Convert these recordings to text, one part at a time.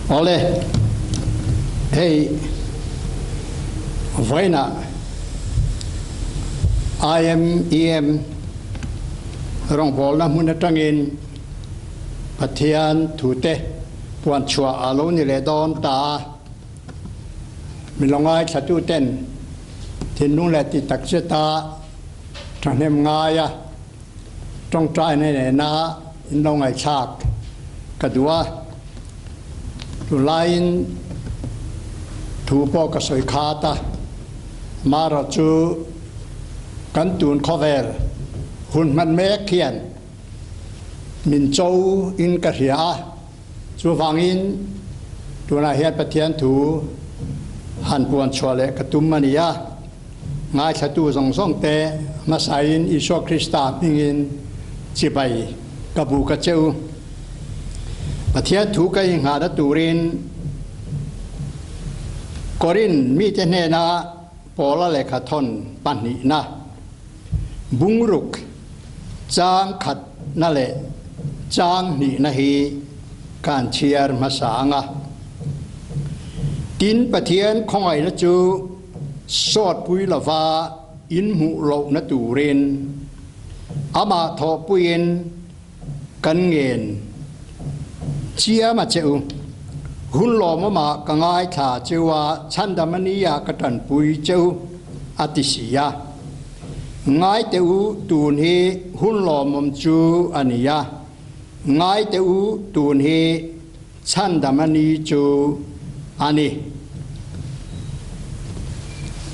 Awle, hei vawiinah IMEM rawngbawlna hmun atangin Pathian thute puan chhuah a lo ni leh dawn ta a, mi lo ngaithlatuten thinlung leh tih tak zeta thahnem ngaia Tawngtaina nena in lo ngaihthlak ka duh a, tunlaiin thu pawh ka sawi khat a, amaherawhchu kan tun khawvel hun hman mek hian min cho in ka hria a, chuvangin tunah hian Pathian thu han puan chhuah leh ka tum a ni a. Ngaithlatu zawng zawng te hmasain Isua Krista hmingin chibai ka bu ka che u. Pathian thu ka inghahna turin Korin mite hnena Paula lehkha thawn pahnihna, bungruk chang khatna leh chang hnihna hi kan chhiar hmasa ang a. Tin, Pathian khawngaihna chu Sawt pui lova in hmuh lohna turin amah thawhpuiin kan ngen chiam a che u. Hun lawmawmah ka ngaithla cheu a, chhandam a nia ka tanpui cheu a ti si a. Ngai teh u, tun hi hun lawmawm chu a ni a, ngai teh u, tun hi Chhandam a ni chu a ni.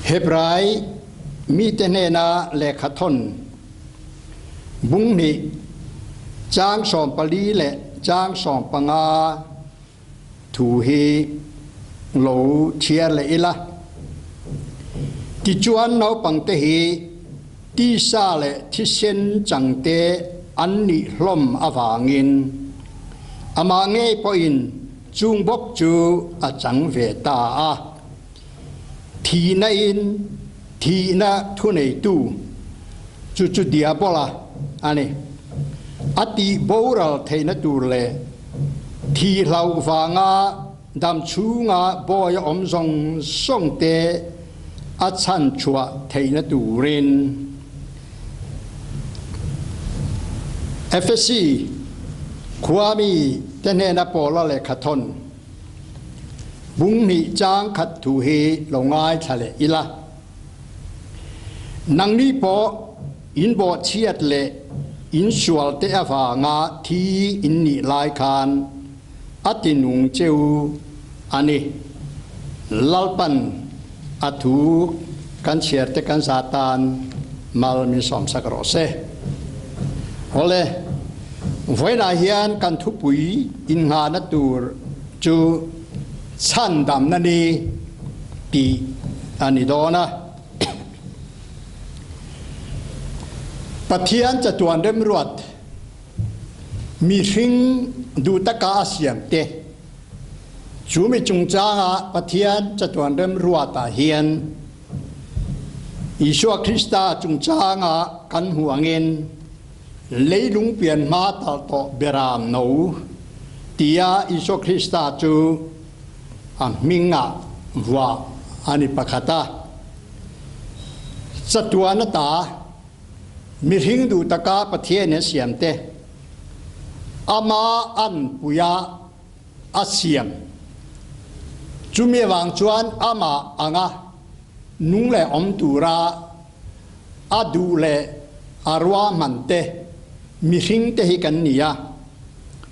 Hebrai mite hnena lehkha thawn bunghnih chang 14 leh chang 15 thu hi lo chhiar leh ila. Tichuan naupangte hi tisa leh thisen changte an nih hlawm avangin amah ngei pawhin chung bawk chu a chang ve ta a. Thihna in thihna thuneitu chu chu Diabola a ni. A tih boral theihna tur leh thih hlauh vanga Dam chhunga bawi a awm zawng zawng te a chhan chhuah theihna turin Efesi khuami te hnena Paula lehkha thawn bunghnih chang khat thu hi lo ngaithla leh ila. Nangni pawh in bawhchhiat leh in sual te avanga thi in nih lai khan A ti nung cheu a ni. Lalpan a thu kan chhiar te kan za tan mal min sawmsak rawh se. Awle, vawiinah hian kan thupui innghahna tur chu chhandamna ni tih a ni dawn a. Pathian chatuan remruat. Mihring duh taka a siam te, chu mi chungchanga Pathian chatuan remruatah hian Isua Krista chungchanga kan hmuh angin leilung pian hma talh tawh beram no tia Isua Krista chu a hmingah vuah a ni pakhat a. Chatuan ata Mihring duh taka Pathian a siam te, ama anpuia a siam. Chumi avang chuan amah anga nung leh awm tura a duh leh a ruahman te mihring te hi kan ni a.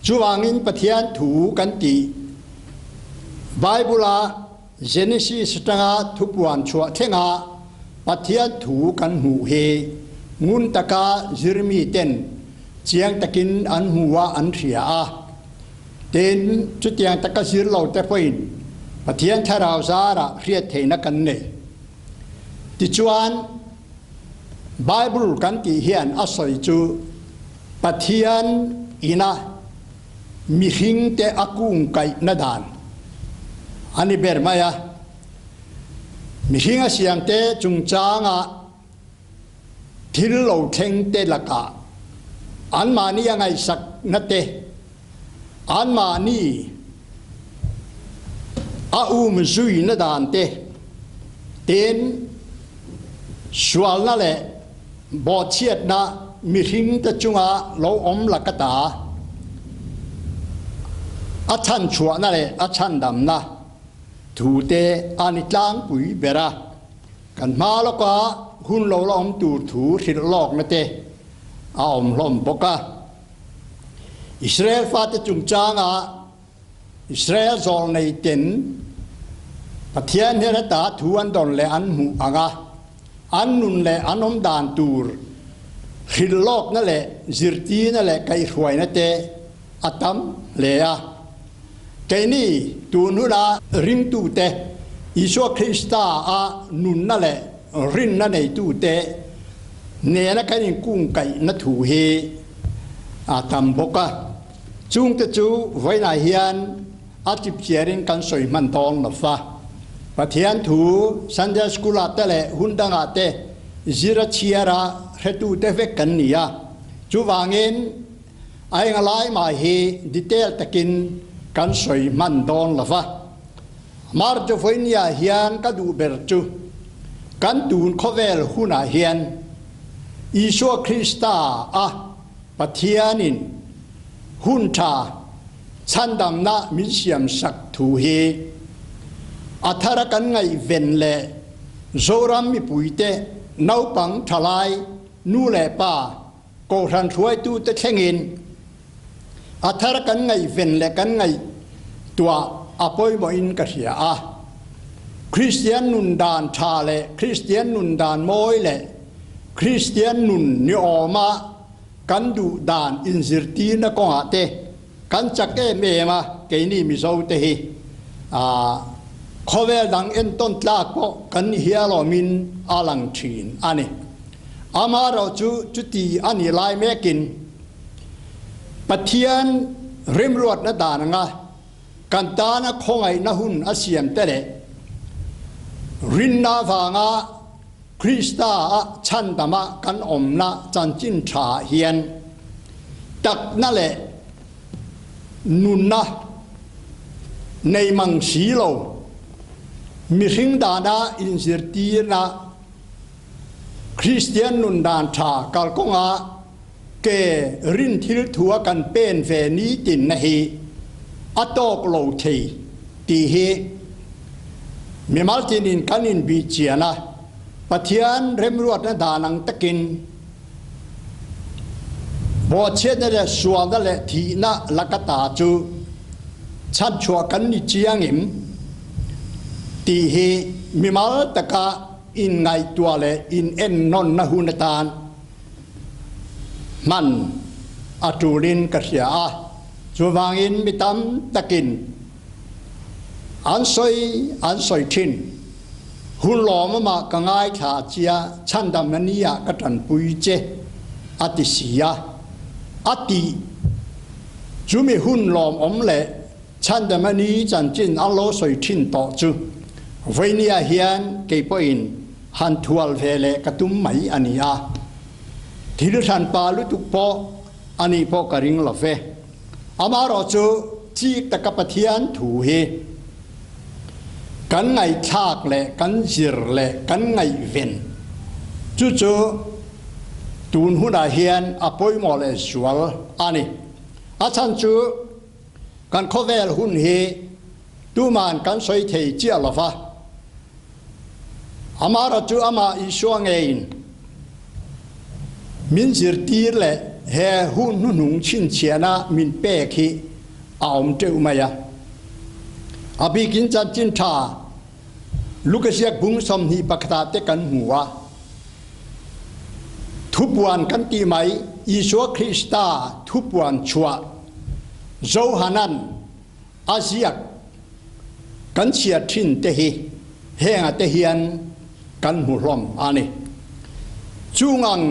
Chuvangin Pathian thu kan tih Bible-a Genesis atanga thupuan chhuah thlenga Pathian thu kan hmuh hi ngun taka zirmi ten chiang takin an hmu a, an hria a. Tin, chutiang taka zir lo te pawhin Pathian thlarau zarah hriat theihna kan nei. Tichuan, Bible kan tih hian a sawi chu Pathian ina Mihringte a kungkaihna dan a ni ber mai a. Mihring a siamte chungchanga thil lo thlengte lakah anmahni a ngaihsakna te, anmahni A um zuina dan te, tin, sualna leh bawhchhiatna mihringte chunga lo awm laka ta a chhanchhuahna leh a chhandamna thu te a ni tlangpui ber a. Kan hma lawka hun lo la awm tur thu hrilh lawkna te a awm hlawm bawk a. Israel fate chungchanga Israel zawlnei ten Pathian hnen ata thu an dawn leh an hmuh ang a, an nun leh an awm dan tur hrilh lawkna leh zirtirna leh kaihhruaina te a tam hle a. Keini tun huna ringtute Isua Krista a nunna leh rinna neitute nena kan inkungkaihna thu hi a tam bawk a. Chungte chu vawiinah hian a chipchiarin kan sawi hman dawn lo fa. Pathian thu Sunday School-ah te leh hun dangah te zira chhiara hretute vek kan ni a. Chuvangin a enga lai mah hi detail takin kan sawi hman dawn lo va. March vawinia hian ka duh ber chu kan tun khawvel hunah hian Isua Krista a Pathianin hun tha chhandamna min siamsak thu hi a thara kan ngaihven leh Zoram mipuite, naupang thalai, nu leh pa, kohhran hruaitute thlengin a thara kan ngaihven leh kan ngaihtuah a pawimawhin ka hria a. Kristian nun dan tha leh Kristian nun dan mawi leh Kristian nun ni awma kan duh dan inzirtirna kawngah te kan chak em em a, keini Mizo te hi khawvel dang entawn tlak pawh kan ni hial awmin a lang thin a ni. Amaherawhchu chuti a nih lai mekin Pathian remruatna dan anga kan tana khawngaihna hun a siam te leh rinna avanga Krista a chhandama kan awmna chanchin tha hian takna leh nunna nei mang si lo mihring dana inzirtirna Kristian nun dan tha kalkawnga ke rin thil thua kan pen ve nitinna hi a tawk lo thei tih hi mimal tinin kan inbih chian a, Pathian remruatna dan ang takin bawhchhiatna leh sualna leh thihna laka ta chu chhanchhuah kan ni chiang em tih hi mimal taka inngaihtuah leh inennawnna hun atan hman a tulin ka hria a, chuvangin mi tam takin an sawi an sawi thin. Hun lawmawmah ka ngaithla chia chhandamna ni ah ka tanpui che a ti si a, a tih chumi hun lawmawm leh chhandamna ni chanchin an lo sawi thin tawh chu vawinia hian kei pawhin Han thual ve leh ka tum mai a ni a, thil hranpa lutuk pawh a nih pawh ka ring lo ve. Amaherawh chu chik taka Pathian thu hi kan ngaihthlak leh kan zir leh kan ngaihven chu chu tun hunah hian a pawimawh leh zual a ni. A chhan chu kan khawvel hun hi tuman kan sawi thei chiah lo va. Amara chu amah Isua ngeiin min zirtir leh he hun hnuhnung chhinchhiahna min pek hi a awm teuh mai a. A bikin chanchin tha Luka ziak bung 21 ah te kan hmu a. Thupuan kan tih mai Isua Krista thupuan chhuah Johanan A ziak kan chhiar thin te hi hengah te hian kan hmu hlawm a ni. Chung ang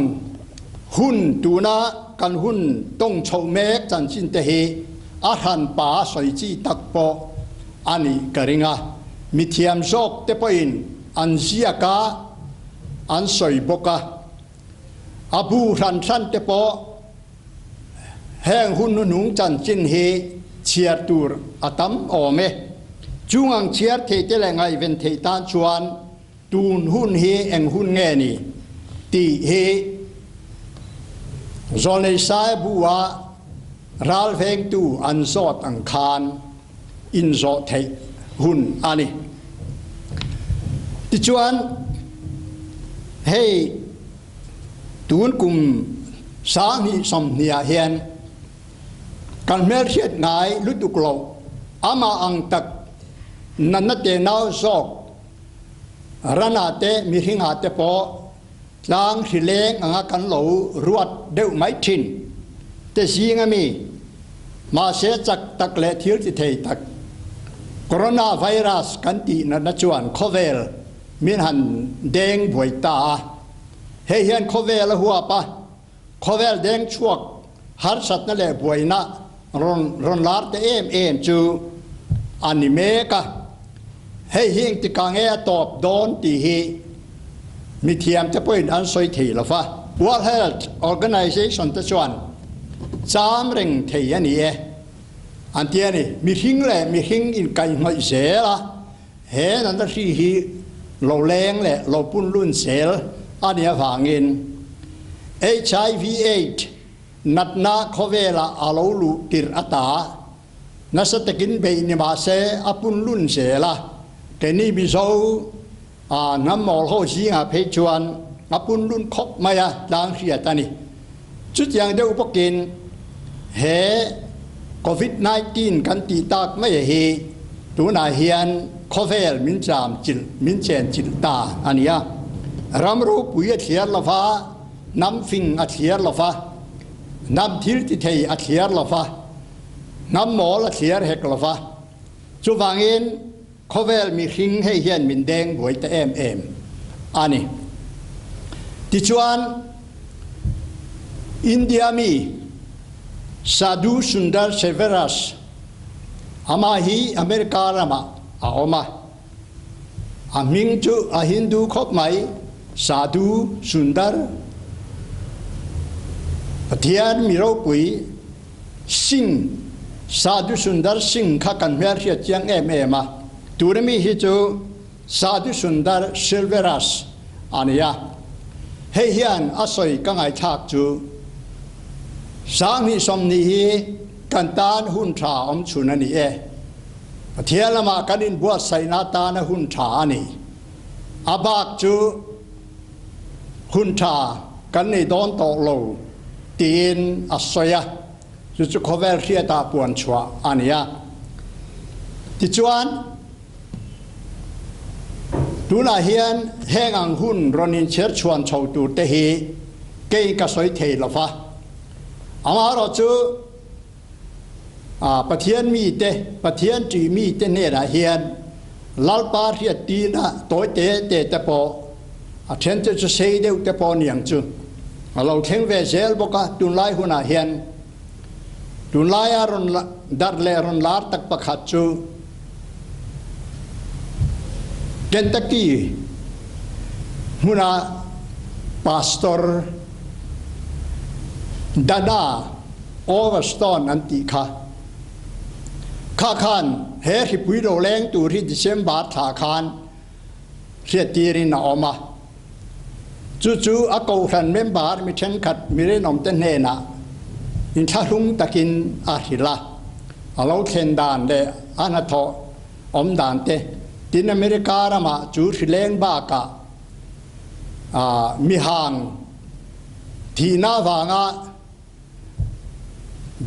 hun tuna kan hun tawng chhoh mek chanchin te hi a hranpa sawi chi tak pawh a nih ka ring a, mithiam zawk te pawhin an ziak a, an sawi bawk a. A bu hran hran te pawh Heng hun hnuhnung chanchin hi chhiar tur a tam awm e. Chung ang chhiar thei te leh ngaihven theih tan chuan tun hun hi eng hun nge ni tih hi Zawlnei Saibu-a ralvengtu an zawt ang khan inzawh theih hun a ni. Tichuan, hei tun kum 2020 ah hian kan hmelhriat ngai lutuk loh amah ang tak natna tenau zawk ranah te mihringah te pawh tlang hrileng anga kan lo ruat deuh mai thin te zing ami mahse chak tak leh thil ti thei tak Corona virus kan tih natna chuan khawvel min han deng buai ta a, hei hian khawvel a huap a, Khawvel deng chhuak harsatna leh buaina rawn rawn lar ta em em chu a ni mek a. Hei hi engtikah nge a tawp dawn tih hi mithiamte pawhin an sawi thei lo va. World Health Organization te chuan cham reng thei a ni e an ti a ni. Mihring leh mihring inkaihhnawih zel a, He natna hri hi lo leng leh lo punlun zel a nih avangin HIV Aids natna khawvelah a lo luh tirh ata nasa takin beih ni mah se a punlun zel a, keini Mizo hnam mawl ho zingah phei chuan a punlun khawp mai a tlang hriat a ni. Chutiang deuh bawkin he Covid 19 kan tih tak mai hi tunah hian khawvel min cham chilh, min chen chilh ta a ni a. Ram ropui a thliar lo va, hnam fing a thliar lo va, hnam thil ti thei a thliar lo va, hnam mawl a thliar hek lo va. Chuvangin Khawvel mihring hei hian min deng buai ta em em a ni. Tichuan, India mi Sadhu Sundar Severus amah hi America ramah a awm a. A hming chu a Hindu khawp mai, Sadhu Sundar Pathian mi ropui Singh, Sadhu Sundar Singh kha kan hmelhriat chiang em em a, tuna mi hi chu Sadhu Sundar Silveras a ni a. Hei hian a sawi ka ngaithlak chu 2020 hi kan tan hun tha awm chhun a ni e. Pathian lamah kan inbuatsaihna atana hun tha a ni. A bak chu Hun tha kan nei dawn tawh lo tiin a sawi a, chu chu khawvel hriatah puan chhuah a ni a. Tichuan, tunah hian heng ang hun rawn inchher chhuan chho tur te hi kei ka sawi thei lo va, amaherawh chu Pathian mite, Pathian ṭih mite hnenah hian Lalpa hriattirna tawi te te te pawh, a ṭhen te chu sei deuh te pawh niang chu a lo thleng ve zel bawk a, tunlai hunah hian tunlaia rawn darh leh rawn lar tak pakhat chu Kentucky hmuna Pastor Dana Overstone an tih kha. Kha khan he hripui lo leng tur hi December thla khan hriattirin a awm a. Chu chu a kohhran member mi thenkhat mi rinawmte hnenah inthlahrung takin a hrilh a. A lo thlen dan leh a hnathawh awm dan te tin America ramah chu hrileng bakah mihang thihna avanga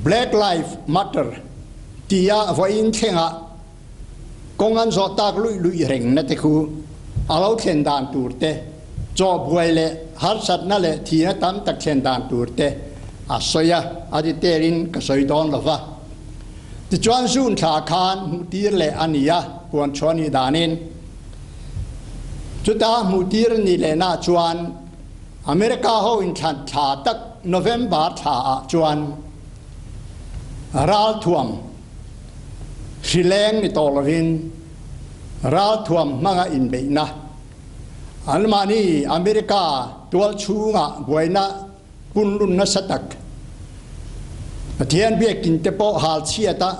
Black Life Matter tia vawiin thlengah kawng an zawh tak luih luih rengna te khu a lo thlen dan tur te, chawhbuai leh harsatna leh thihna tam tak thlen dan tur te a sawi a, a detail in ka sawi dawn lo va. Tichuan June thla khan hmuhtir leh a ni a, puanchhuah nih danin. Chuta hmuhtir a nih lehna chuan America ho inthlan thla tak November thla ah chuan ralthuam hrileng ni tawh lovin ralthuam hmanga inbeihna anmahni America tual chhungah buaina punlun nasa tak Pathian biakin te pawh hal chhiat a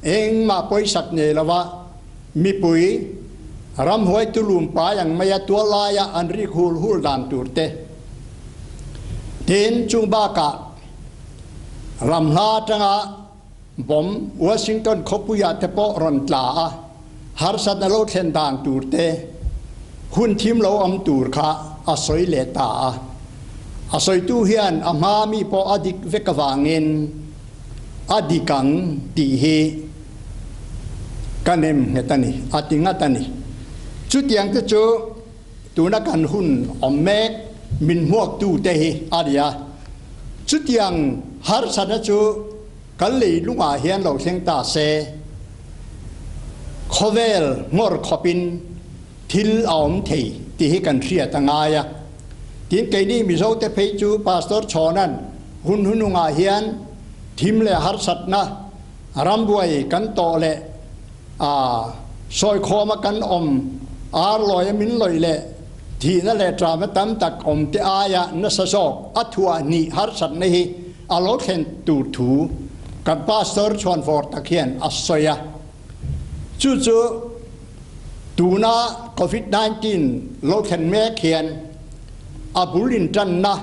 engmah pawisak nei lova. Mipui, ramhuai tulum pai ang maia tual laia an rik hul hul dan tur te. Tin, chung bakah ram hla atanga bomb Washington khawpuiah te pawh rawn tla a, harsatna lo thlen dan tur te, hun thim lo awm tur kha a sawi leh ta a. A sawitu hian a hma mi pawh a dik vek avangin a dik ang tih hi ka nem nghet a ni, a ti ngat a ni. Chutiang te chu tuna kan hun awm mek min hmuaktu te hi a ni a. Chutiang harsatna chu kan leilungah hian lo thleng ta se, khawvel nghawr khawpin thil a awm thei tih hi kan hriat a ngai a. Tin, keini Mizote phei chu Pastor Chhawna'n hun hunungah hian thim leh harsatna, Rambuai kan tawh leh a sawikhawma kan awm ar lawia min lawih leh thihna leh ṭamna tam tak awm te aia nasa zawk a thuah hnih harsatna hi a lo thlen tur thu kan Pastor chhuanvawr tak hian a sawi a. Chu chu tuna Covid 19 lo thlen mek hian a bul inṭanna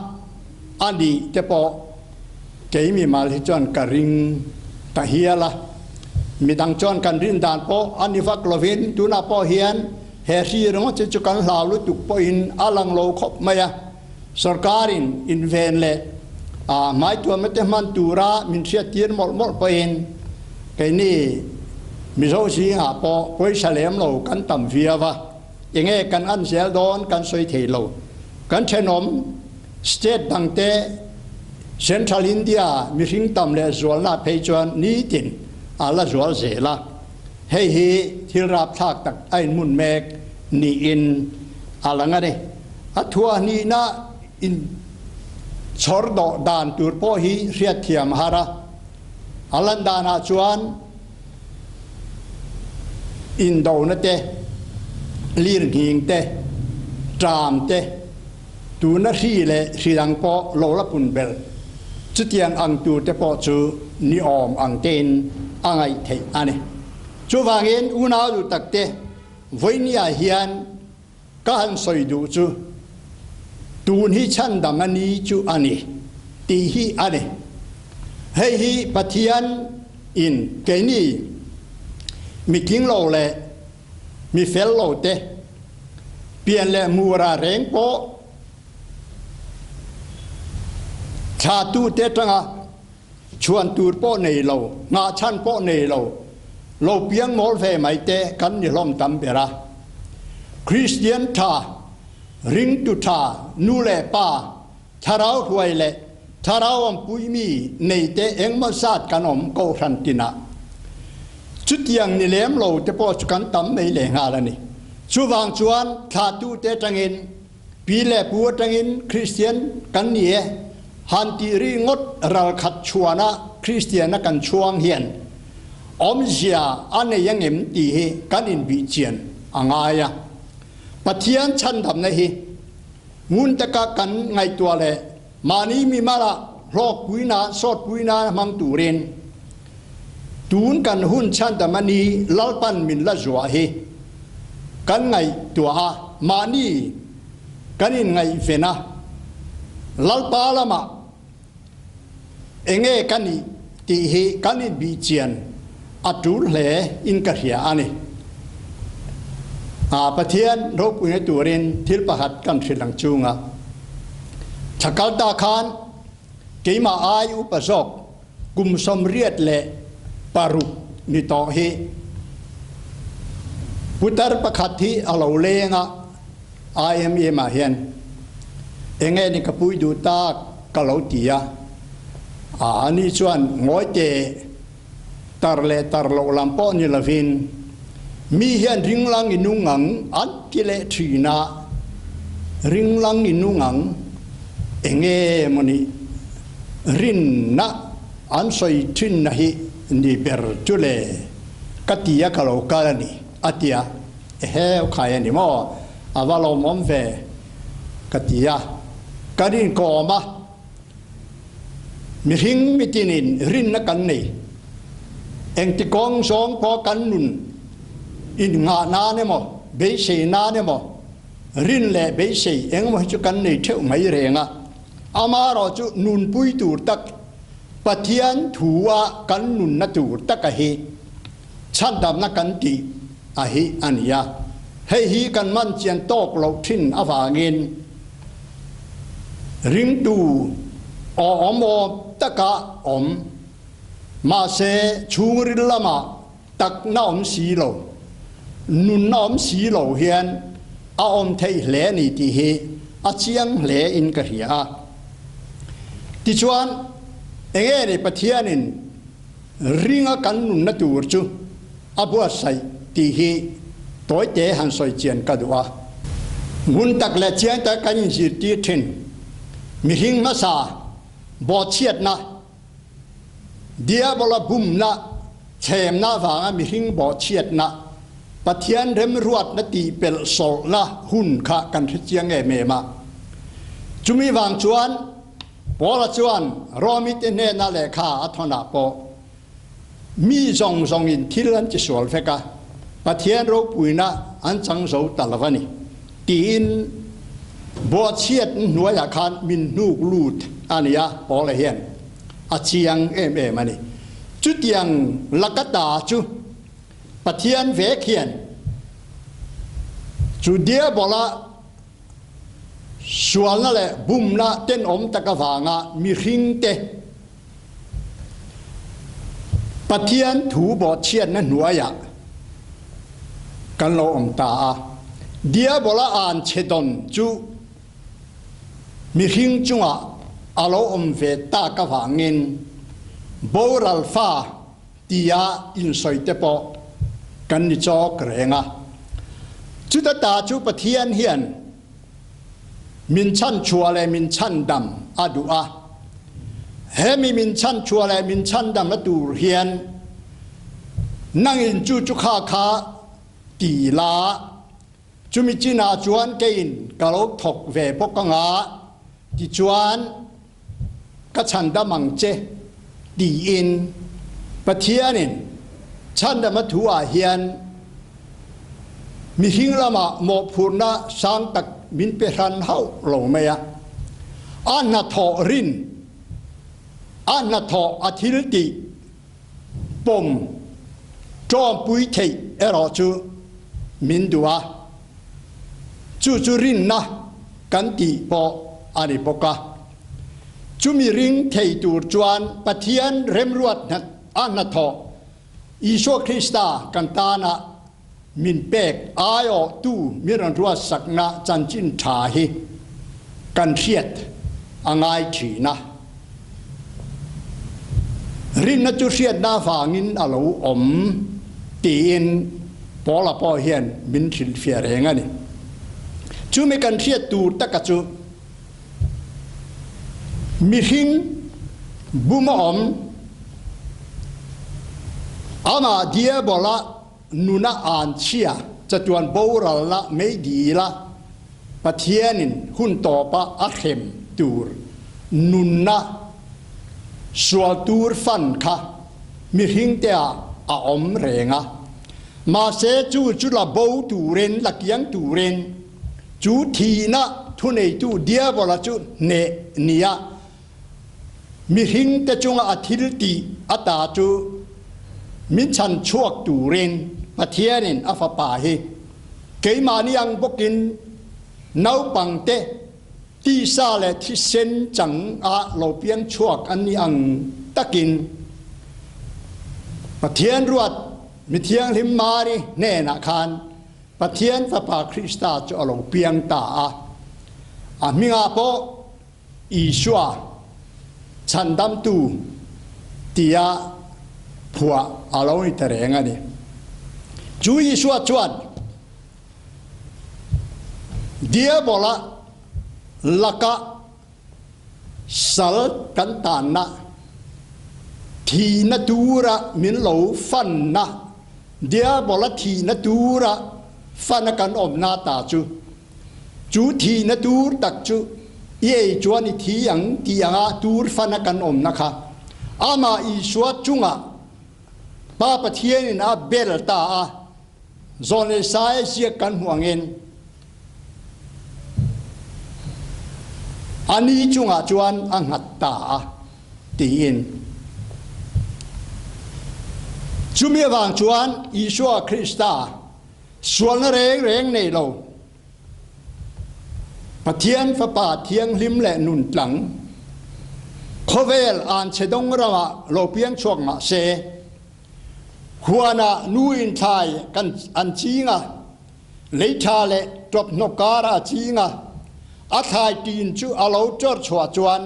a nih te pawh Kei mimal hi chuan ka ring ta hial a, midang chuan kan rin dan pawh a ni vak lovin tunah pawh hian he hri ringawt hi chu kan hlau lutuk pawhin a lang lo khawp mai a, sorkarin inven leh hmaituamna te hman tura min hriattir mawlh mawlh pawhin keini Mizo zingah pawh pawisa lem lo kan tam viau a, enge kan an zel dawn kan sawi thei lo. Kan thenawm State dangte Central India mihring tam leh zualna phei chuan nitin a la zual zel a, hei hi thil rapthlak tak a inhmun mek niin a lang a ni. A thuahnihna in chhawr dawh dan tur pawh hi hriatthiam a har a, a lan danah chuan indona te, lirnghing te, ṭam te, Tuna hri leh hri dang pawh lo la pun belh. Chutiang ang tur te pawh chu ni awm ang tein a ngaih theih a ni. Chuvangin unau duh tak te, vawinia hian ka han sawi duh chu tun hi chhandam a ni chu a ni tih hi a ni. Hei hi Pathian in keini mitling lo leh Mi fel lo te, pian leh mura reng pawh thlatu te atanga chhuan tur pawh nei lo, nghahchhan pawh nei lo, lo piang mawl ve mai te kan ni hlawm tam ber a. Kristian tha, ringtu tha, nu leh pa, thlarau hruai leh thlarau awmpui mi nei te engmaw zat kan awm kohhran tinah. Chutiang ni lem lo te pawh chu kan tam mai leh nghal a ni. Chuvang chuan thlahtu te atangin, pi leh pu atangin Kristian kan ni e, han tih ri ngawt ralkhat chhuana Kristiana kan chhuang hian awmzia a nei angem tih hi kan inbihchian a ngai a. Pathian chhandamna hi Ngun taka kan ngaihtuah leh mahni mimala hlawkpui nan, sawtpui nan hmang turin tun kan hun chhandam a ni Lalpan min la zuah hi kan ngaihtuah a, mahni kan inngaihven a, Lalpa lamah enge ka nih tih hi kan inbihchian a tul hle in ka hria a ni. Pathian ropuina turin thil pakhat kan hrilh ang chunga thla kal ta khan keimah ai upa zawk kum 86 ni tawh hi putar pakhat hi a lo leng a, IMM ah hian enge ni ka pui duh tak ka lo ti a, ani chuan ngawi te tar leh tar loh lam pawh ni lovin mi hian ringlang i nung ang an ti leh thin a, ringlang i nung ang enge mawni rinna an sawi thinna hi ni ber chu le ka ti a ka lo kal a ni a ti a. Eheu khai a ni maw? A va lawmawm ve ka ti a. Kan inkawm a, mihring mitinin rinna kan nei. Engti kawng zawng pawh kan nun Innghah nan emaw, beisei nan emaw, rin leh beisei engemaw hi chu kan nei theuh mai reng a. Amaherawh chu nunpui tur tak, Pathian thu a kan nunna tur taka hi chhandamna kan tih a hi a ni a. Hei hi kan man chian tawk loh thin avangin ringtu awm awm taka awm mahse chhungril lamah takna awm si lo, nunna awm si lo hian a awm theih hle a ni tih hi a chiang hle in ka hria a. Tichuan, enge ni Pathianin ringa kan nunna tur chu a buatsaih tih hi tawite han sawi chian ka duh a. Ngun tak leh chiang tak kan inzirtir thin mihring hmasa bawhchhiatna, Diabola bumna, chhemna avanga mihring bawhchhiatna, Pathian remruatna tihpelh sawlhna hun kha kan hre chiang em em a. Chumi vang chuan Paula chuan Romite hnena lehkha a thawnah pawh mi zawng zawngin thil an tisual vek a, Pathian ropuina an chang zo ta lo a ni tiin Bawhchhiat hnuaiah khan min hnuk lut a nia Paula hian a chiang em em a ni. Chutiang laka ta chu Pathian vek hian chu Diabola sualna leh bumna tenawm tak avanga mihringte Pathian thu bawhchhiatna hnuaiah kan lo awm ta a. Diabola an chhe dawn chu mihring chungah a lo awm ve tak avangin boral fa tia insawi te pawh kan ni chawk reng a. Chuta ta chu Pathian hian Min chhanchhuah leh min chhandam a duh a. Hemi min chhanchhuah leh min chhandam a tur hian nangin chu chu kha kha ti la, chumi chinah chuan keiin ka lo thawk ve bawk anga tichuan ka chhandam ang che tiin Pathianin chhandam a thu ah hian mihring lamah mawhphurhna sang tak min pe hran hauh lo mai a. A hnathawh rin, a hnathawh a thil tih pawm tawmpui theih erawh chu min duh a, chu chu rinna kan tih pawh a ni bawk a. Chumi ring thei tur chuan Pathian remruat a hnathawh Isua Krista kan tana min pek aiawhtu min rawn ruatsakna chanchin tha hi kan hriat a ngai thin a. Rinna chu hriatna avangin a lo awm tiin Paula pawh hian min hrilhfiah reng a ni. Chumi kan hriat tur taka chu Mihring bum a awm, amah Diabola nuna anchhia chatuan boralna meidila Pathianin hun tawpa a hrem tur nunna sual tur fan kha mihringte ah a awm reng a. Mahse chu chu la bo turin, la kiang turin, Chu thihna thuneitu Diabola chu hneh nia mihringte chunga a thil tih ata chu min chhan chhuak turin Pathianin a Fapa hi keimahni ang bawkin naupangte tisa leh thisen chang a lo piang chhuak an ni ang takin Pathian ruat Mithianghlim Mari hnenah khan Pathian Fapa Krista chu a lo piang ta a, a hmingah pawh Isua, Chhandamtu tia phuah a lo ni ta reng a ni. Chu Isua chuan Diabola laka Sal kan tanna, thihna tura min lo fanna, Diabola thihna tura fana kan awmna ta chu, chu thihna tur tak chu i ei chuan i thi ang tih anga tur fana kan awmna kha Amah Isua chungah Pa Pathianin a bel ta a. Zawn leh Sai ziak kan hmuh angin a ni chungah chuan a nghat ta a tiin. Chumi avang chuan Isua Krista sualna reng reng nei lo Pathian Fapa thianghlim leh nun tlang khawvel anchhe dawng ramah lo piang chhuak mah se, Huanah nu in thlai kan an ching a, leitha leh ṭawphnawk karah a ching a, a thlai ṭin chu a lo ṭawr chhuah chuan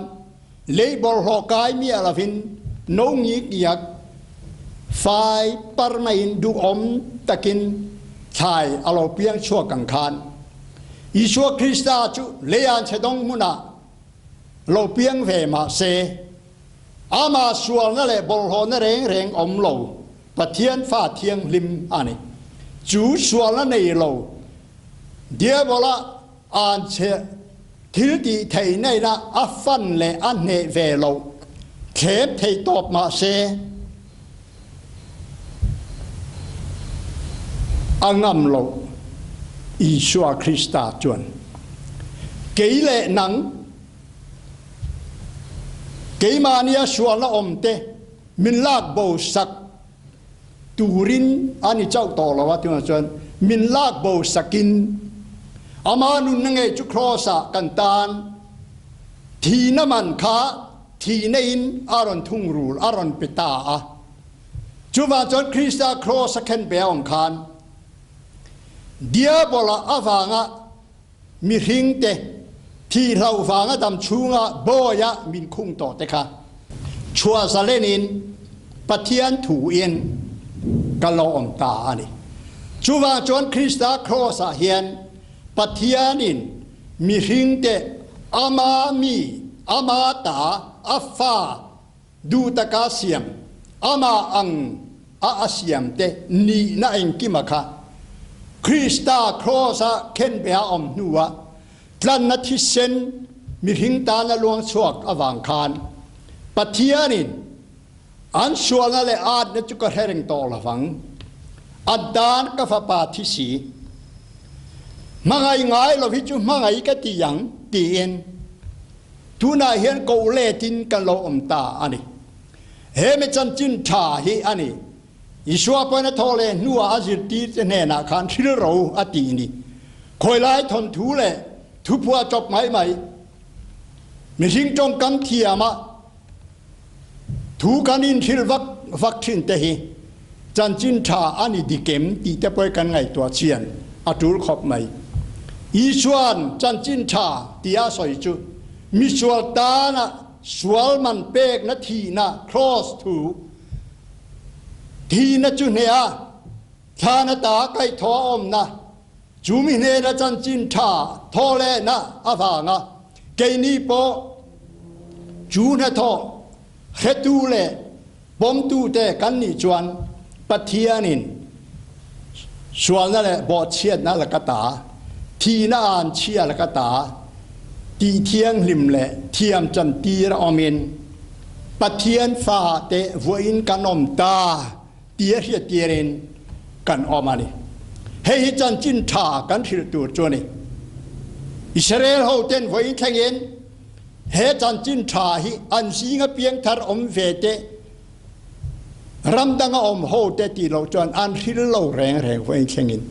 lei bawlhhlawh kai miah lovin no ngik iak fai par maiin duhawm takin thlai a lo piang chhuak ang khan Isua Krista chu leian chhedawng hmunah lo piang ve mah se Amah sualna leh bawlhhlawhna reng reng awm lo Pathian fa thianghlim a ni. Chu sualna nei lo Diabola anchhe thil tih theihnaina a fan leh a hneh ve lo thlem thei tawp mah se a ngam lo Isua Krista chuan kei leh nang Keimahnia sualna awmte min lak bo sak turin a ni chauh tawh lo a, tunah chuan min lak bo sakin Ama nunna ngei chu Kraws-ah kan tan thihna man kha thihna-in a rawn thungrul a rawn pe ta a. Chuvang chuan Krista Kraws-a khenbe a awm khan Diabola avanga Mihringte thih hlauh vanga dam chhunga bawia min khung tawh te kha chhuah zalenin Pathian thuin ka lo awm ta a ni. Chuvang chuan Krista Kraws-ah hian Pathianin mihringte ama mi, ama ta, a fa duh taka siam, amah ang a a siam te nihna engkima kha Krista Kraws-a khenbeha awm hnua tlanna thisen mihring tana luang chhuak avang khan Pathianin an sualna leh atna chu ka hre reng tawh lovang, a dan ka fapa thi si, hmangaih ngai lo hi chu hmangaih ka ti ang tiin Tunah hian koh letin kan lo awm ta a ni. He mi chanchin tha hi a ni. Isua pawhin a thawh leh hnuah a zirtirte hnenah khan hril ro a tih ni. Khawilai thawnthu leh thuphuah chawp mai mai, mihring tawngkam thiama thu kan inhrilh vak vak thin te hi chanchin tha a ni dik em tih te pawh kan ngaihtuah chian a tul khawp mai. Isua'n chanchin tha tia sawi chu misual tana sual man pekna thihna, cross, thu thihna chu hneha thlana ta kaihthawh a awmna, chu mi hnena chanchin tha thawh lehna avanga keini pawh chu hnathawh hretu leh pawmtute kan nih chuan Pathianin sualna leh bawhchhiatna laka ta, thihna anchhia laka ta tih thianghlim leh thiam chantir a awmin Pathian fate vuahin kan awm ta tia hriattirin kan awm a ni. Hei hi chanchin tha kan hrilh tur chu a ni. Israel hoten vawiin thlengin he chanchin tha hi an zinga piangthar awm ve te, ram danga awm ho te tih loh chuan an hril lo reng reng vawiin thlengin.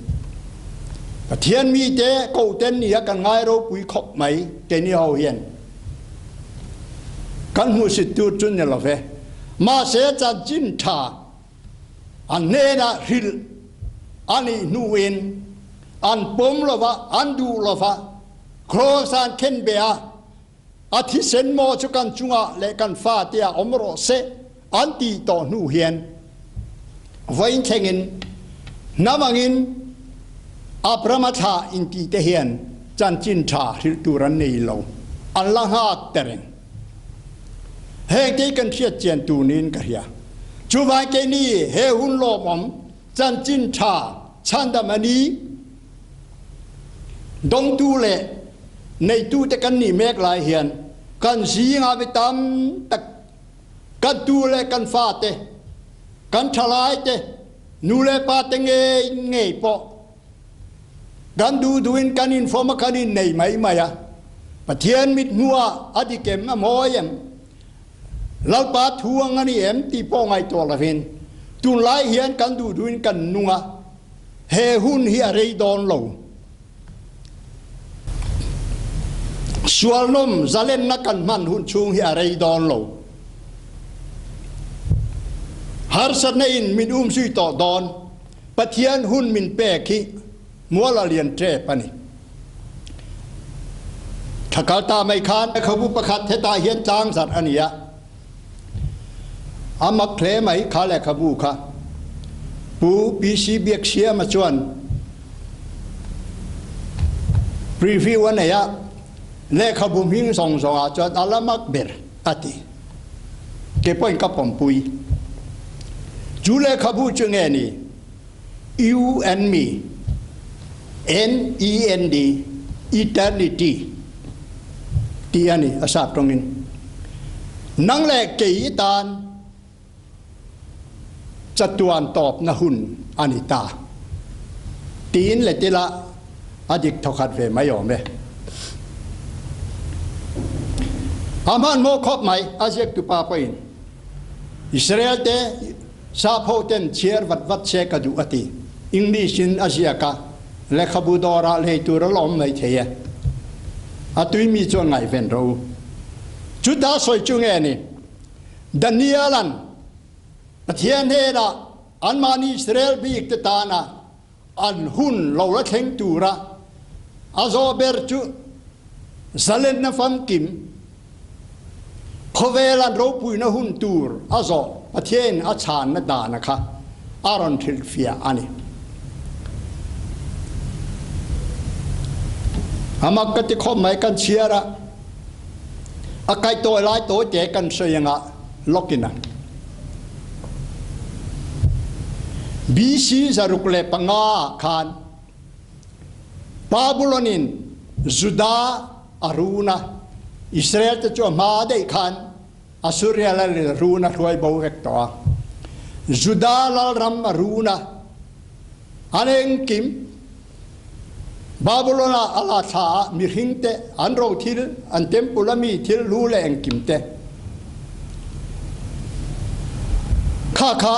Pathian mite kohten nia kan ngai ropui khawp mai keini ho hian. Kan hmuhsit tur chu ni lo ve. Mahse chanchin tha an hnenah hrilh a nih hnuin an pawm lo va, an duh lo va, Kraws an khen be a, a thisen maw chu kan chungah leh kan fate ah awm rawh se an tih tawh hnu hian vawiin thlengin hnam angin Abrahama thlah intih te hian chanchin tha hrilh tur an nei lo, an la nghak ta reng. Heng te hi kan hriat chian tur niin ka hria. Chuvang keini he hun lawmawm chanchin tha chhandam a ni dawngtu leh neitute kan nih mek lai hian kan zingah mi tam tak kan tu leh kan fate, kan thalaite, nu leh pate ngei ngei pawh. Kan duh duhin kan infawm a, kan innei mai mai a. Pathian mit hnuah a dik em, a mawi em? Lalpa thu ang a ni em tih pawh ngaihtuah lovin tunlai hian kan duh duhin kan nung a, he hun hi a rei dawn lo. Sualnawm zalenna kan hman hun chhung hi a rei dawn lo. Harsatna in min umzui tawh dawn. Pathian hun min pek hi mual a lian tep a ni. Thla kal ta mai khan lehkhabu pakhat hetah hian tlang zarh a ni a, a mak hle mai kha lehkhabu kha. Pu PC Biaksiama chuan preview a nei a, lehkhabu hming zawng zawngah chuan a la mak ber a ti. Ke pawhin ka pawmpui. Chu lehkhabu chu nge ni? You and me, N-E-N-D, eternity tih a ni a sap tawngin. Nang leh kei i tan chatuan tawpna hun a ni ta tiin let ila a dik thawkhat ve mai awm e. A hmanhmawh khawp mai a ziaktupa pawhin Israel te Sap ho ten chhiar vat vat se ka duh a ti. English in a ziak a, lehkhabu dawrah lei tur a lawm mai thei e. A tui mi chuan ngaihven rawh u. Chuta sawi chu nge ni? Daniel-a'n Pathian hnenah anmahni Israel bik te tana an hun lo la thleng tura a zawh ber chu zalenna famkim, khawvel an ropuina hun tur a zawh Pathianin a chhanna dana kha a rawn hrilhfiah a ni. A mak ka ti khawp mai kan chhiar a, a kaihtawi lai tawi te kan sawi anga lawkin a. BC 605 ah khan Babylon in Judah a run a, Israel te chu a hma daih khan Assuria lal in a run a hruai bo vek tawh a. Judah lalram a run a, an engkim Babylon ah a la thla a, mihring te, an ro thil, an temple a mi thil hlu leh engkim te. Kha kha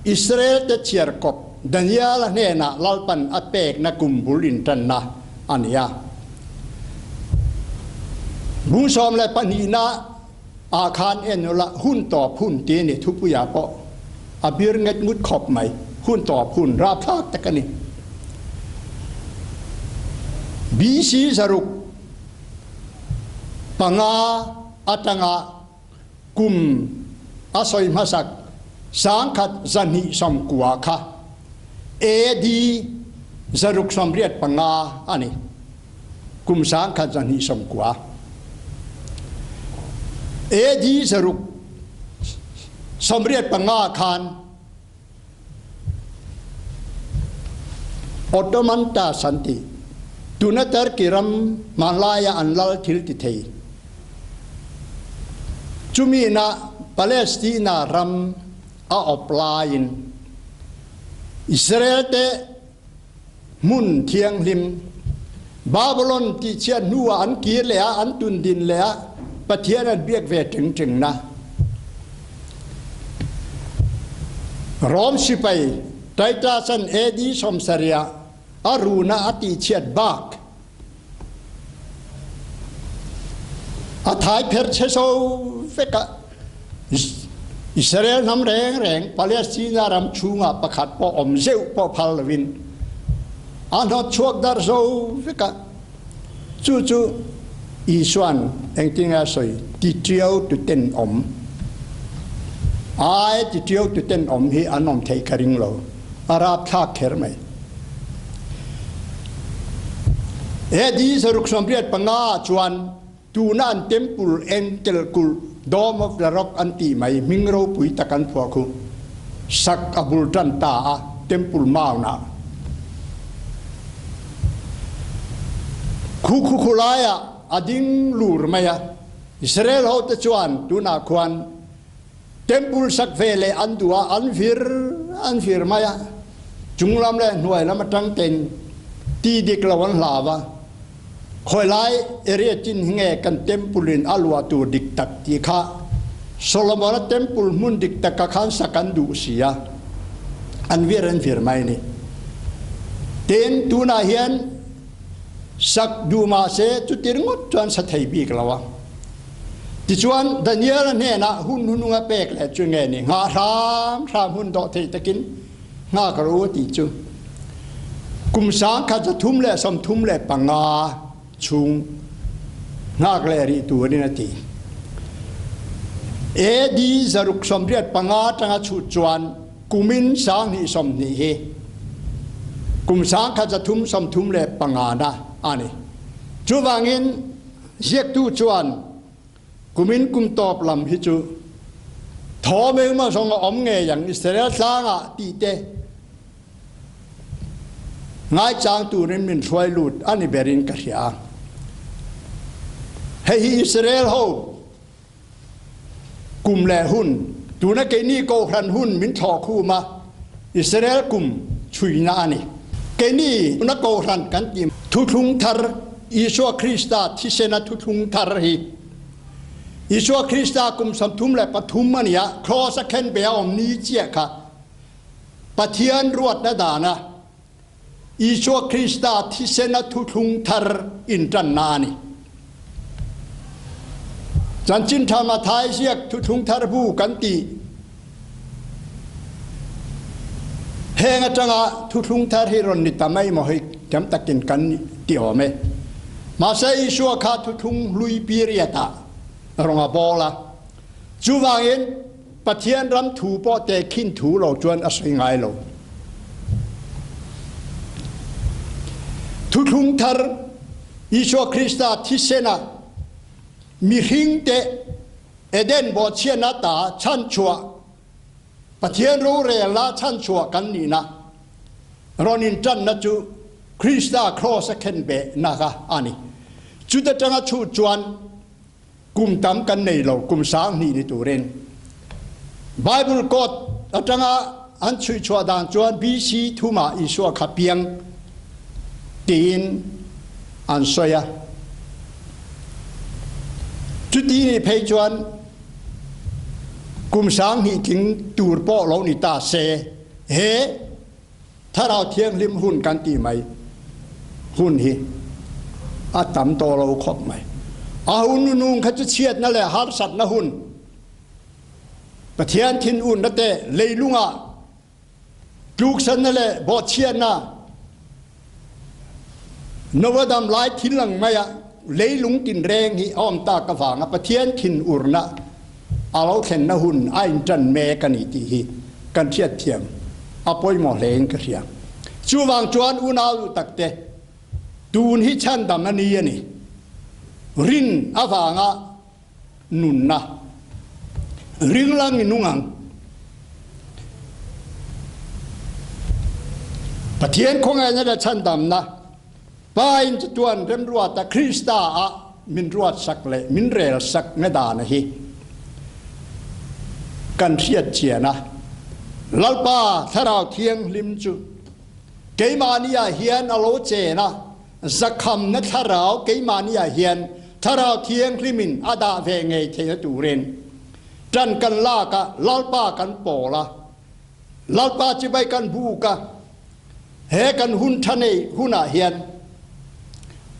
Israel te chhiarkawp Daniel-a hnenah Lalpan a pekna kum bul intanna a ni a. Bung 12na ah khan en ula hun tawp hun tih a ni thupuiah pawh a bir nget ngut khawp mai. Hun tawp hun rapthlak tak a ni. BC 605 atanga kum a sawi hmasak 1290 kha AD 685 a ni. Kum 1290. AD 685 khan Ottoman Turks an ti. Tuna Turkey ram hmanlaia an lal thil ti thei. Chumi ina Palestina ram a awp laiin Israel te hmun thianghlim Babylon tihchhiat hnuah an kir leh a, an tundin leh a, Pathian an biak ve teng tengna. Rom sipai Titus-a'n AD 70 ah a runa a tihchhiat bak a thai pherh chhe so vek a, Israel hnam reng reng Palestina ram chhungah pakhat pawh awm zeuh pawh phal lovin a hnawt chhuak darh zo vek a. Chu chu Isua'n engtin nge a sawi? Titiau tuten awm. Ai, titiau tuten awm hi an awm theih ka ring lo. A rapthlak kher mai. AD 685 ah chuan Tuna an temple eng telh kulh Dome of the Rock an tih mai hming ropui tak an phuah khu sak a bul tan ta a, Temple Mount-ah. Khu khu khu laiah a ding lur mai a, Israel hote chuan tunah khuan Temple sak ve leh an duh a, an vir an vir mai a, chunglam leh hnuai lam atang ten. Ti dik lo an hlau a, khawi lai area chin hi nge kan temple in a luah tur dik tak tih kha Solomon-a temple hmun dik taka khan sak an duh si a, an vir an vir mai a ni. Tin, tunah hian sak duh mah se chuti ringawt chuan sa thei bik lo a. Tichuan, Daniel-a hnenah hun hnununga pek leh chu nge ni? Nghah hram hram hun dawh thei takin Nghak ro a tih chu kum 1335 chung nghak leh rih turin a ti. AD 685 atanga chhut chuan kumin 2020 hi kum 1335 na a ni. Chuvangin ziaktu chuan Kumin kum tawp lam hi chu thawm engemaw zawng a awm ngei ang Israel tlangah tih te ngaichang turin min hruai lut a ni berin ka hria a. Hei hi Israel ho kum leh hun, tuna keini kohhran hun min thlawh khum a, Israel kum chhuina a ni. Keini tuna kohhran kan tih thuthlung thar Isua Krista thisena thuthlung thar hi Isua Krista kum 33 a ni a, Kraws a khen ve a awm ni chiah kha Pathian ruatna dana Isua Krista thisena thuthlung thar intanna a ni. Chanchin Tha Mathai ziak thuthlung thar bu kan tih Heng atanga thuthlung thar hi rawn ni ta mai maw hei tam takin kan ti awm e. Mahse Isua kha thuthlung hlui period ah rawng a bawl a. Chuvangin Pathian ram thu pawh tehkhin thu lo chuan a sawi ngai lo. Thuthlung thar Isua Krista thisen ah mihring te Eden bawhchhiatna ta chhanchhuah, Pathian rorelna chhanchhuah kan nihna rawn intanna chu Krista Kraws a khenbehna kha a ni. Chuta tanga chhut chuan kum tam kan nei lo, kum 2000 ni turin. Bible code atanga an chhuihchhuah dan chuan BC thumah Isua kha piang tiin an sawi a. Chuti nih phei chuan kum 2000 tling tur pawh lo ni ta se, he Thlarau Thianghlim hun kan tih mai hun hi a tam tawh lo khawp mai. A hun nunung kha chu chhiatna leh harsatna hun, Pathian thinurna te leilungah Tluksanna leh bawhchhiatna Noa dam lai thil ang maia leilung tinreng hi a awm tak avanga Pathian thinurna a lo thlenna hun a inṭan mek a ni tih hi kan hriatthiam a pawimawh hlein ka hria. Chuvang chuan unau duh takte, tun hi chhandam a ni a ni. Rin avanga nunna ringlang i nung ang. Pathian khawngaihna leh chhandamna Pa in chatuan remruata Krista ah min ruatsak leh min relsak na dana hi kan hriat chian a. Lalpa Thlarau Thianghlim chu keimahni ah hian a lo chen a, Zakhamna thlarau keimahni ah hian Thlarau Thianghlimin a dah ve ngei theihna turin ṭan kan lak a, Lalpa kan pawl a, Lalpa chibai kan buk a, he kan hun ṭha nei hunah hian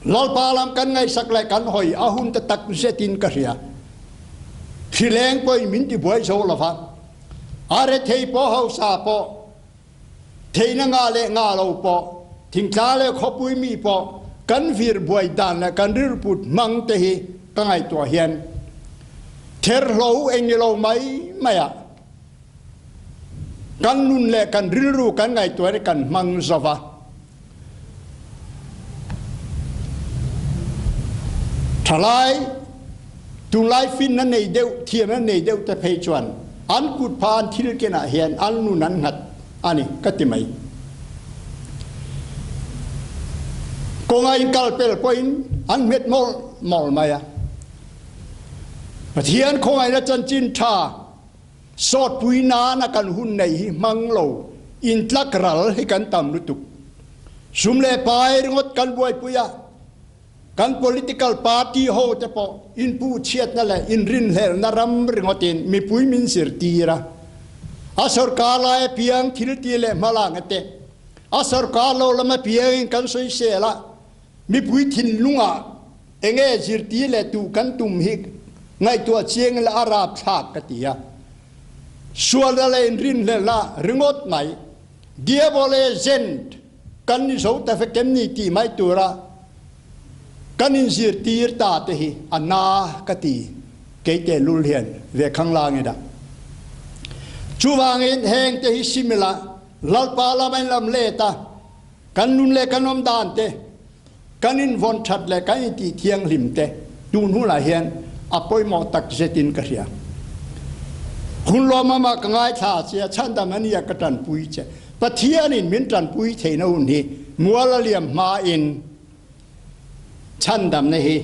Lalpa lam kan ngaihsak leh kan hawi a hun ta tak zetin ka hria. Hrileng pawhin min tibuai zo lo va, a rethei pawh hausa pawh, Theihna ngah leh ngah lo pawh, thingtlang leh khawpui mi pawh kan vir buai dan leh kan rilput hmang te hi ka ngaihtuah hian therhlo eng ni lo mai mai ah kan nun leh kan rilru kan ngaihtuah hi kan hmang zo va. Thalai tunlai finna nei deuh, thiamna nei deuh te phei chuan an kut pha an thil kenah hian an nun an nghat a ni ka ti mai. Kawnga inkal pel pawhin an hmet mawlh mawlh mai a. Pathian khawngaihna chanchin tha Sawtpui nana kan hun nei hi hmang lo, intlak ral hi kan tam lutuk. Sum leh pai ringawt kan buaipui a, kan political party ho te pawh inpuhchhiatna leh inrinhlelhna ram ringawtin mipui min zirtir a. A sorkar lai apiang thil ti leh hmalakna te, a sorkar lo lam apiangin kan sawisel a, mipui thinlungah enge zirtir leh tuh kan tum hi ngaihtuah chiang ila a rapthlak ka ti a. Sualna leh inrinhlelhna ringawt mai Diabole zent kan ni zo ta vek em ni tih mai tura kan inzirtir ta te hi a na ka ti kei tehlul hian ve khanglang ina. Chuvangin heng te hi sim ila Lalpa lam a inlam let a, kan nun leh kan awm dan te, kan invawn that leh kan intih thianghlim te tun hunah hian a pawimawh tak zetin ka hria. Hun lawmawmah ka ngaithla che a, chhandam a nia ka tanpui che. Pathianin min tanpui theihna hun hi mual a liam hmain chhandamna hi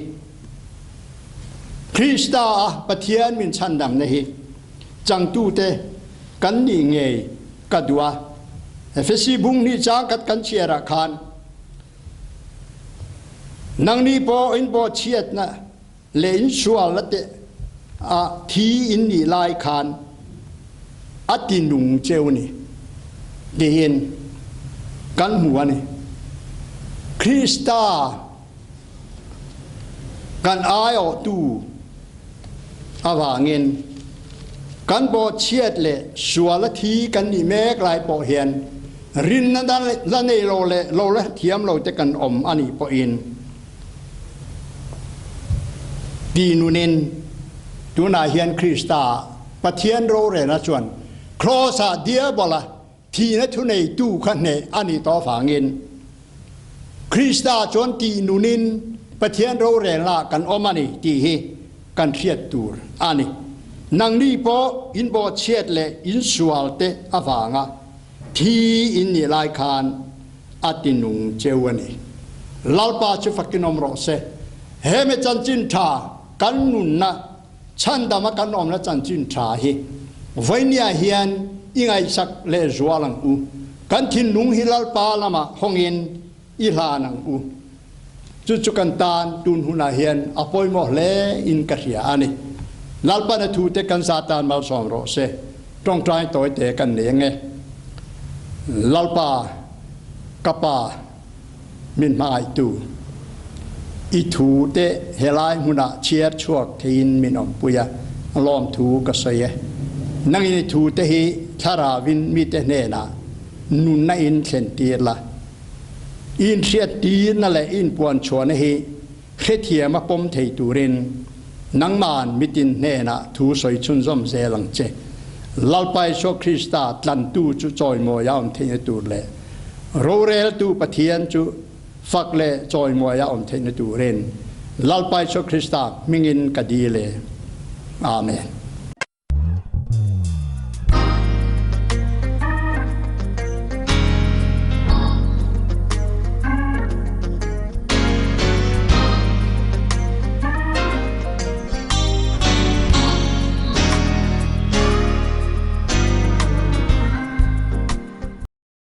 Krista a Pathian min chhandamna hi changtute kan nih ngei ka duh a. Efesi bung hnih chang khat kan chhiarah khan Nangni pawh in bawhchhiatna leh in sualna te ah thi in nih lai khan a ti nung cheu ni tiin kan hmu a ni. Krista kan aiawhtu avangin kan bawhchhiat leh suala thi kan nih mek lai pawh hian Rinna la nei lo leh lo la thiam lo te kan awm a nih pawhin ti nunin tunah hian Krista Pathian rorelna chuan Kraws-ah Diabola thihna thuneitu kha hneh a nih tawh avangin Krista chuan ti nunin Pathian rorelnaah kan awm a ni tih hi kan hriat tur a ni. Nangni pawh in bawhchhiat leh in sualte avanga Thi in nih lai khan a ti nung cheu a ni. Lalpa chu fakin awm rawh se. He mi chanchin tha kan nunna chhandama kan awmna chanchin tha hi vawinia hian i ngaihsak leh zual ang u. Kan thinlung hi Lalpa lamah hawngin i hlan ang u. Chu chu kan tan tun hunah hian a pawimawh hle in ka hria a ni. Lalpan a thu te kan za tan malsawm rawh se. Tawngtai tawi te kan nei ang e. Lalpa, ka Pa, min hmangaihtu, i thu te helai hmunah chhiar chhuak theiin min awmpui a, lawmthu ka sawi e. Nangin i thu te hi thlarauin mite hnenah nunna in thlentir la. Inhriattirna leh inpuanchhuahna hi hrethiam a pawm thei turin nangma'n mitin hnenah thu sawi chhunzawm zel ang che. Lalpa Isua Krista tlantu chu chawimawi a awm theihna tur leh roreltu Pathian chu fak leh chawimawi a awm theihna turin Lalpa Isua Krista hmingin ka dil e. Amen.